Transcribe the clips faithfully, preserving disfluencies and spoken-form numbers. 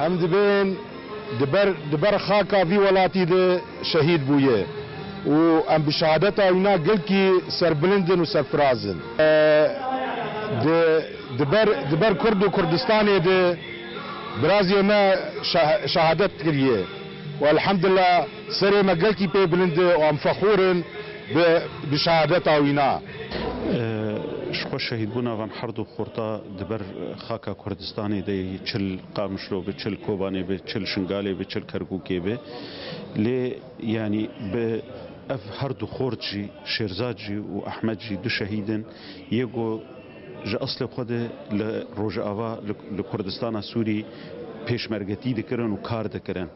Em dibên di ber, di ber xaka vî welatî de şehîd bûye û em bi şehadeta wîna gelkî serbilind in û serfiraz in. E, di, di ber, di ber Kurd û Kurdistanê de birazê me şeh-, şehadet kiriye û elhamdulillah serê me gelkî pê bilind e û em fexûr in bi, bi şehadeta wîna. Ji xwe şehîdbûna van her du xorta di ber xaka Kurdistanê de yî, çi li Qamişlo be, çi li Kobanê be, çi li Şingalê be, çi li Kerkûkê be. Lê yanî bi ev her du xort jî, Şêrzad jî û Ehmed jî du şehîd in. Yê ku ji eslê xwe de li Rojava, li, li Kurdistana Sûrî pêşmergetî dikirin û kar dikirin.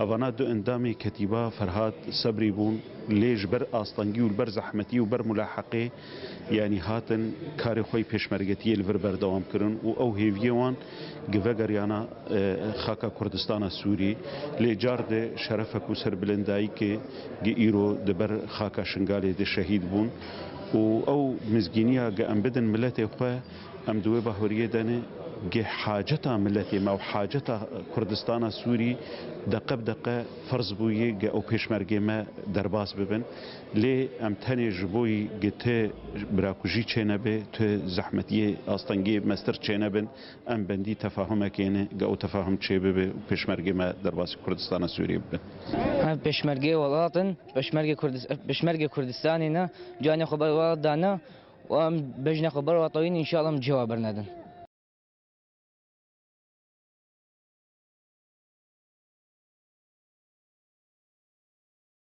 Evana du endamê ketîba Ferhat Sebrî bûn, lê ji ber astengî û li ber zehmetî û ber mulaheqê, yanî hatin karê xwe yê pêşmergetiyê li vir berdewam kirin û ew hêviyê wan gi vegeriyana, e, xaka Kurdistana Sûrî. Lê car de şerefek û serbilindayîkê gi îro di ber xaka Şingalê de şehîd bûn û ew mizgîniya gi em bidin miletê xwe, em di wê bahuriyê de ne, gi haceta miletê me û haceta Kurdistana Sûrî deqe bi deqe ferz bûye gi ew pêşmergê me derbas bibin. Lê em tenê ji bo yî gi ti birakujî çênebe, ti zehmetiyê astengê mestir çênebin, em bendî tefahumekê ne, gi ew tefahum çêbibe û pêşmergê me derbasî Kurdistana Sûriyê bibin. Em pêşmergê welat in, pêşmergê Kurdis-, pêşmergê Kurdistanê ne, canê xwe ber welat dane û em bejnê xwe ber welat dawîn, înşallah em cihê we bernedin.